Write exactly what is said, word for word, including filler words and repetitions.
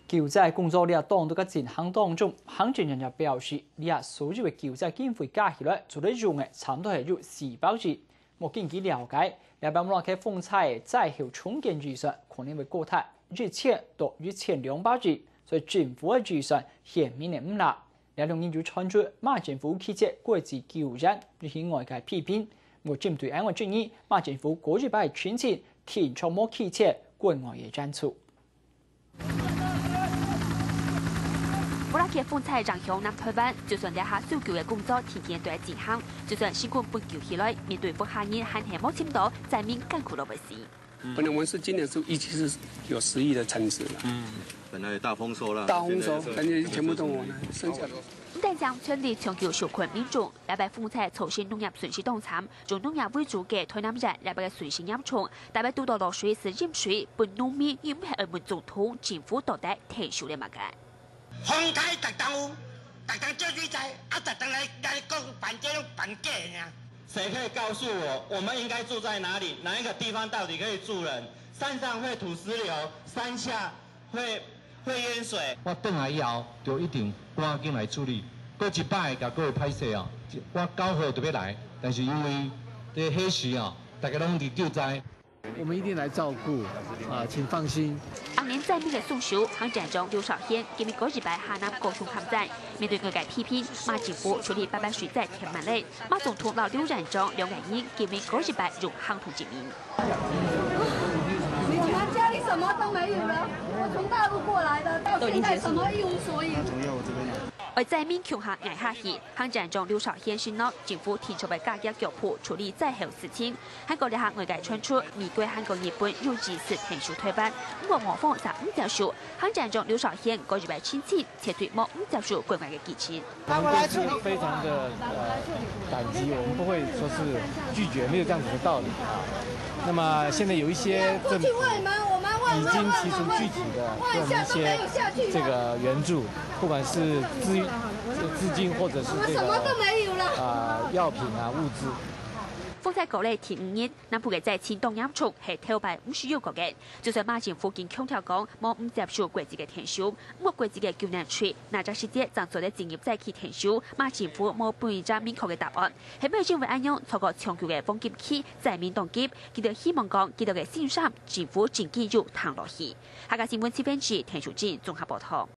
救災工作這當中个進行當中，行政院也表示，這所有个救災經費加起來，做得用个差毋多係有四百億。無根據了解，這擺馬拉克風災災後重建預算可能會高達一千到一千兩百億，所以政府个預算顯明个毋罅。這兩日又傳出馬政府拒絕國際救援，引起外界批評。毋過針對恁樣爭議，馬政府過一擺澄清，定著無拒絕國外个援助。 馬拉克風災影響南台灣，就算這下搜救个工作天天都在進行，就算成功分救起來，面對屋下人還係無尋到，災民艱苦到會死。本來我們是今年是預計是有十億的產值了，嗯，本來大豐收了，大豐收，現在是感覺全部都沒了，剩下的。毋單淨全力搶救受困民眾，這擺風災造成農業損失當慘， 種農業為主个台南縣這擺个損失嚴重，特別堵到落水時淹水，分農民又毋係愛問總統、政府到底𢯭手了麼个？風颱逐冬有，逐冬做水災，啊，逐冬來，來講辦這種辦假爾。誰可以告訴我，我們應該住在哪裡？哪一個地方到底可以住人？山上會土石流，山下會，會淹水。我轉來以後，就一定趕緊來處理。過一擺，甲各位歹勢哦，我九號就要來，但是因為這个時哦，大家攏佇救災。我們一定來照顧，啊，請放心。紅林災民个訴求，行政長劉兆軒今晡日過一擺下南高雄參戰。面對外界批評，馬政府處理八八水災忒慢了，馬總統摎劉縣長兩個人今晡日過一擺用行動證明。 我們家裡什麼都沒有了，我從大陸過來的，到現在什麼一無所有。愛災民共下挨下去，行政長劉兆軒承諾，政府定著會加緊腳步處理災後事情。還過這下外界傳出，美國還過日本有意思𢯭手台灣，毋過我方嗄毋接受。行政長劉兆軒過一擺澄清，絕對無毋接受國外个支持。 他們都是非常的呃感激，我們不會說是拒絕，沒有這樣子的道理啊。那麼現在有一些政府已經提出具體的，給我們一些這個援助，不管是資資金或者是這個啊藥品啊物資。風災過了第五日，南部个災情當嚴重，係頭擺毋需要講个。 就算馬政府已經強調講，無毋接受國際个𢯭手，毋過國際个救難隊哪隻時節正做得進入災區𢯭手，馬政府無分一隻明確个答案。係毋係因為恁樣，錯過搶救个黃金期，災民當急，佢兜希望講，佢兜个心酸，政府真經有聽落去。客家新聞七分之一，田秀珍綜合報導。